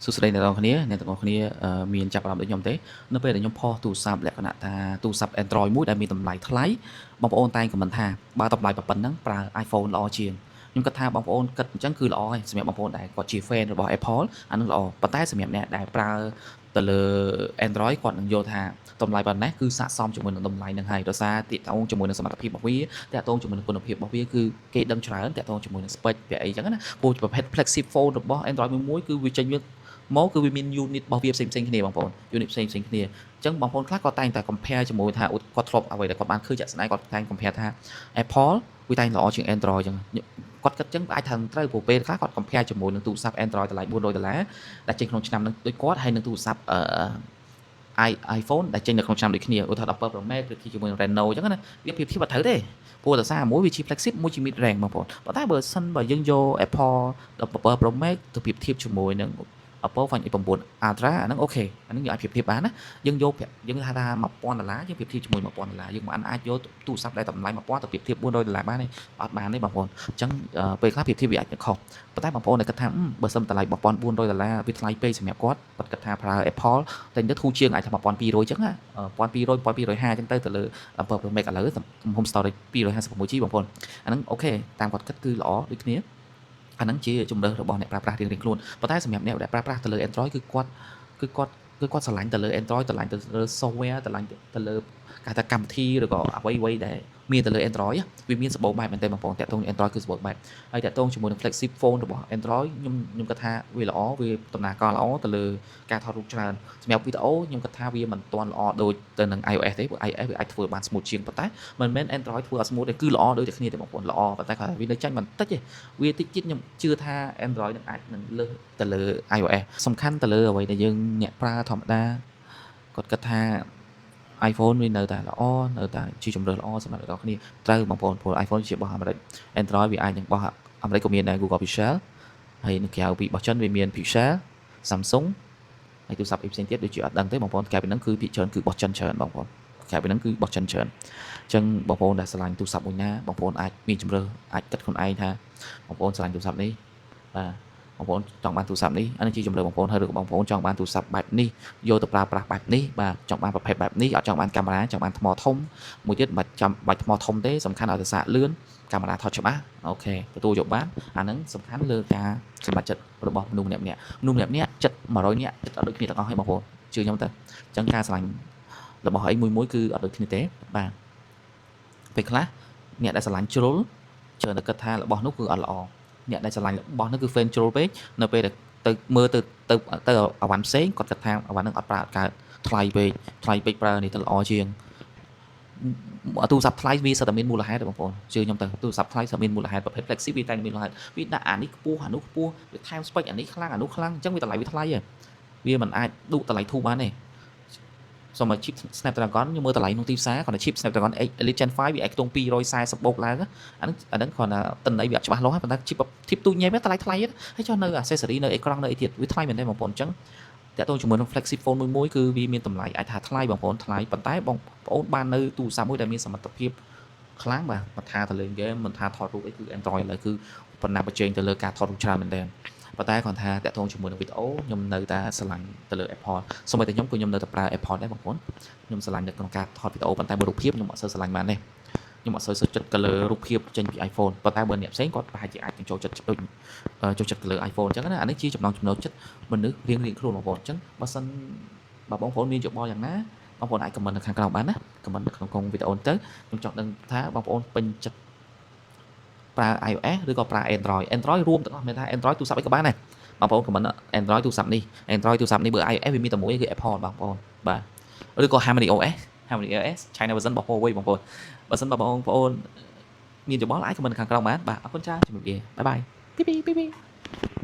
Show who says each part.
Speaker 1: សួស្តីអ្នកទាំងអស់គ្នាអ្នកទាំងអស់គ្នាមានចាប់អារម្មណ៍ដូចខ្ញុំទេនៅពេលដែលខ្ញុំផុសទូរស័ព្ទលក្ខណៈថាទូរស័ព្ទ Android មួយដែលមានតម្លៃថ្លៃបងប្អូនតែង comment ថាបើតម្លៃប៉ុណ្ណឹងប្រើ iPhone ល្អជាងខ្ញុំគិតថាបងប្អូនគិតអញ្ចឹងគឺល្អហើយសម្រាប់បងប្អូនដែលគាត់ជា fan របស់ Apple អានឹងល្អប៉ុន្តែសម្រាប់អ្នកដែលប្រើទៅលើ Android គាត់នឹងយល់ថាតម្លៃប៉ុណ្ណេះគឺស័ក្តិសមជាមួយនឹងតម្លៃនឹងហើយដោយសារទាក់ទងជាមួយនឹងសមត្ថភាពរបស់វាទាក់ទងជាមួយនឹងគុណភាពរបស់វាគឺគេដឹងច្រើនទាក់ទងជាមួយនឹង spec វាអីចឹងណាព្រោះប្រភេទ flagship phone របស់ Android មួយមួយគឺវាចេញវាមកគឺវាមាន unit របស់វាផ្សេងផ្សេងគ្នាបងប្អូន unit ផ្សេងផ្សេងគ្នាអញ្ចឹងបងប្អូនខ្លះក៏តែងតែ compare ជាមួយថាគាត់ធ្លាប់អ្វីដែលគាត់បានឃើញជាក់ស្ដែងគាត់តែង compare ថា Apple វាតែងល្អជាង Android អញ្ចឹងគាត់គិតអញ្ចឹងអាចថាត្រូវព្រោះពេលខ្លះគាត់ compare ជាមួយនឹងទូរស័ព្ទ Android តម្លៃ400ដុល្លារដែលចេញក្នុងឆ្នាំនឹងដូចគាត់ហើយនឹងទូរស័ព្ទអឺ iPhone ដែលចេញនៅក្នុងឆ្នាំដូចគ្នាឧទាហរណ៍17 Pro Max ឬជាមួយនឹង Reno អញ្ចឹងណាវាប្រៀបធៀបអត់ត្រូវទេព្រោះដោយសារមួយវាជា flagship មួយជា mid range បងប្អូនប៉ុន្តែបើសិនបើយើងយក Apple 17 Pro Max ទៅប្រៀបធៀបជាមួយនឹង Oppo Find X9 Ultra អាហ្នឹង OK អាហ្នឹងយើងអាចប្រៀបធៀបបានណាយើងយកយើងហៅថា1000ដុល្លារយើងប្រៀបធៀបជាមួយ1000ដុល្លារយើងមិនអាចយកទូរស័ព្ទដែលតម្លៃ1000ទៅប្រៀបធៀប400ដុល្លារបានទេអត់បានទេបងប្អូនអញ្ចឹងពេលខ្លះប្រៀបធៀបវាអាចនឹងខុសប៉ុន្តែបងប្អូនដែលគិតថាបើសិនតម្លៃ1400ដុល្លារវាថ្លៃពេកសម្រាប់គាត់គាត់គិតថាប្រើ Apple តែទៅធូរជាងអាចថា1200អញ្ចឹងណា1200 1250អញ្ចឹងទៅទៅលើ17 Pro Max ឥឡូវទំហំ storage 256 GB បងប្អូនអាហ្នឹង OK តាមគាត់គិតគឺល្អដូចគ្នាអាហ្នឹងជាជំរើសរបស់អ្នកប្រើប្រាស់រៀងៗខ្លួនប៉ុន្តែសម្រាប់អ្នកដែលប្រើប្រាស់ទៅលើ Android គឺគាត់ស្រឡាញ់ទៅលើ Android ស្រឡាញ់ទៅលើ software ស្រឡាញ់ទៅលើគេថាកម្មវិធីឬក៏អ្វីៗដែលមានទៅលើ Android វាមានសម្បូរបែបមែនទែនបងប្អូនតាក់ទង Android គឺសម្បូរបែបហើយតាក់ទងជាមួយនឹង flagship phone របស់ Android ខ្ញុំខ្ញុំគិតថាវាល្អវាដំណើរការល្អទៅលើការថតរូបច្រើនសម្រាប់វីដេអូខ្ញុំគិតថាវាមិនទាន់ល្អដូចទៅនឹង iOS ទេព្រោះ iOS វាអាចធ្វើបាន smooth ជាងប៉ុន្តែមិនមែន Android ធ្វើអត់ smooth ទេគឺល្អដូចតែគ្នាទេបងប្អូនល្អប៉ុន្តែគាត់ថាវានៅចាញ់បន្តិចទេវាតិចទៀតខ្ញុំជឿថា Android នឹងអាចនឹងលើសទៅលើ iOS សំខាន់ទៅលើអ្វីដែលយើងអ្នកប្រើធម្មតាគាត់គិតថា iPhone វានៅតែល្អនៅតែជាជម្រើសល្អសម្រាប់អ្នកទាំងអស់គ្នាត្រូវបងប្អូនព្រោះ iPhone ជារបស់អាមេរិក Android វាអាចនឹងរបស់អាមេរិកក៏មានដែរ Google Pixel ហើយនៅក្រៅពីរបស់ចិនវាមាន Pixel Samsung ហើយទូរស័ព្ទអីផ្សេងទៀតដូចជាអត់ដឹងទេបងប្អូនក្រៅពីហ្នឹងគឺភាគច្រើនគឺរបស់ចិនច្រើនបងប្អូនក្រៅពីហ្នឹងគឺរបស់ចិនច្រើនអញ្ចឹងបងប្អូនដែលស្រឡាញ់ទូរស័ព្ទមួយណាបងប្អូនអាចមានជម្រើសអាចគិតខ្លួនឯងថាបងប្អូនស្រឡាញ់ទូរស័ព្ទនេះបាទបងប្អូនចង់បានទូរស័ព្ទនេះអានេះជាជម្រើសបងប្អូនហើយឬក៏បងប្អូនចង់បានទូរស័ព្ទបែបនេះយកទៅប្រើប្រាស់បែបនេះបាទចង់បានប្រភេទបែបនេះអត់ចង់បានកាមេរ៉ាចង់បានថ្មធំមួយទៀតមិនបាច់ចាំបាច់ថ្មធំទេសំខាន់ឲ្យតែសាកលឿនកាមេរ៉ាថតច្បាស់ OK ទទួលយកបានអាហ្នឹងសំខាន់លើការសម្រេចចិត្តរបស់មនុស្សម្នាក់ៗមនុស្សម្នាក់ៗចិត្ត100នាក់ចិត្តអត់ដូចគ្នាទាំងអស់ទេបងប្អូនជឿខ្ញុំទៅអញ្ចឹងការស្រឡាញ់របស់អីមួយមួយគឺអត់ដូចគ្នាទេបាទពេលខ្លះអ្នកដែលស្រឡាញ់ជ្រុលច្រើនតែគិតថារបស់នោះគឺអត់ល្អអ្នកដែលស្រឡាញ់របស់នោះគឺ fan ជ្រុលពេកនៅពេលដែលទៅមើលទៅទៅទៅអវ៉ាន់ផ្សេងគាត់គិតថាអវ៉ាន់នឹងអត់ប្រើអត់កើតថ្លៃពេកថ្លៃពេកប្រើនេះទៅល្អជាងទូរស័ព្ទថ្លៃវាសិតតែមានមូលហេតុបងប្អូនជឿខ្ញុំទៅទូរស័ព្ទថ្លៃសិតមានមូលហេតុប្រភេទ flagship វាតែមានមូលហេតុវាដាក់អានេះខ្ពស់អានោះខ្ពស់វាថែម spec អានេះខ្លាំងអានោះខ្លាំងអញ្ចឹងវាតម្លៃវាថ្លៃហ៎វាមិនអាចឌក់តម្លៃធូរបានទេសូមឲ្យ chip Snapdragon ខ្ញុំមើលតម្លៃក្នុងទីផ្សារគ្រាន់តែ chip Snapdragon 8 Elite Gen 5វាអាចខ្ទង់240បូកឡើងអាហ្នឹងអាហ្នឹងគ្រាន់តែតិន័យវាអត់ច្បាស់លាស់ប៉ុន្តែ chip chip ទូចញ៉ែមតម្លៃថ្លៃហើយចុះនៅ accessory នៅអេក្រង់នៅអីទៀតវាថ្លៃមែនទេបងប្អូនអញ្ចឹងតាក់ទងជាមួយនឹង flagship phone មួយមួយគឺវាមានតម្លៃអាចថាថ្លៃបងប្អូនថ្លៃប៉ុន្តែបងប្អូនបាននៅទូរស័ព្ទមួយដែលមានសមត្ថភាពខ្លាំងបាទមិនថាទៅលេងហ្គេមមិនថាថតរូបអីគឺ Android ឥឡូវគឺបណ្ណាប្រជែងទៅលើការថតរូបច្រើនមែនទែនប៉ុន្តែគ្រាន់ថាតាក់ទងជាមួយនឹងវីដេអូខ្ញុំនៅតែស្រឡាញ់ទៅលើ Apple សូម្បីតែខ្ញុំក៏ខ្ញុំនៅតែប្រើ Apple ដែរបងប្អូនខ្ញុំស្រឡាញ់នៅក្នុងការថតវីដេអូប៉ុន្តែបើរូបភាពខ្ញុំអត់សូវស្រឡាញ់បានទេខ្ញុំអត់សូវសុខចិត្តទៅលើរូបភាពចេញពី iPhone ប៉ុន្តែបើអ្នកផ្សេងគាត់ប្រហែលជាអាចនឹងចូលចិត្តដូចចូលចិត្តទៅលើ iPhone អញ្ចឹងណាអានេះជាចំណង់ចំណូលចិត្តមនុស្សរៀងៗខ្លួនបងប្អូនអញ្ចឹងបើសិនបើបងប្អូនមានយោបល់យ៉ាងណាបងប្អូនអាច comment នៅខាងក្រោមបានណា comment នៅក្នុងវីដេអូទៅខ្ញុំចង់ដឹងថាបងប្អូនពេញចិត្តប្រើ iOS ឬក៏ប្រើ Android Android រួមទាំងអស់មានថា Android ទូរស័ព្ទអីក៏បានដែរបងប្អូន comment Android ទូរស័ព្ទនេះ Android ទូរស័ព្ទនេះបើ iOS វាមានតែមួយគឺ Apple បងប្អូនបាទឬក៏ Harmony OS Harmony OS China version របស់ Huawei បងប្អូនបើសិនបើបងប្អូនមានយោបល់អាច comment ខាងក្រោមបានបាទអរគុណច្រើនជម្រាបលា bye bye ពីពីពីពី។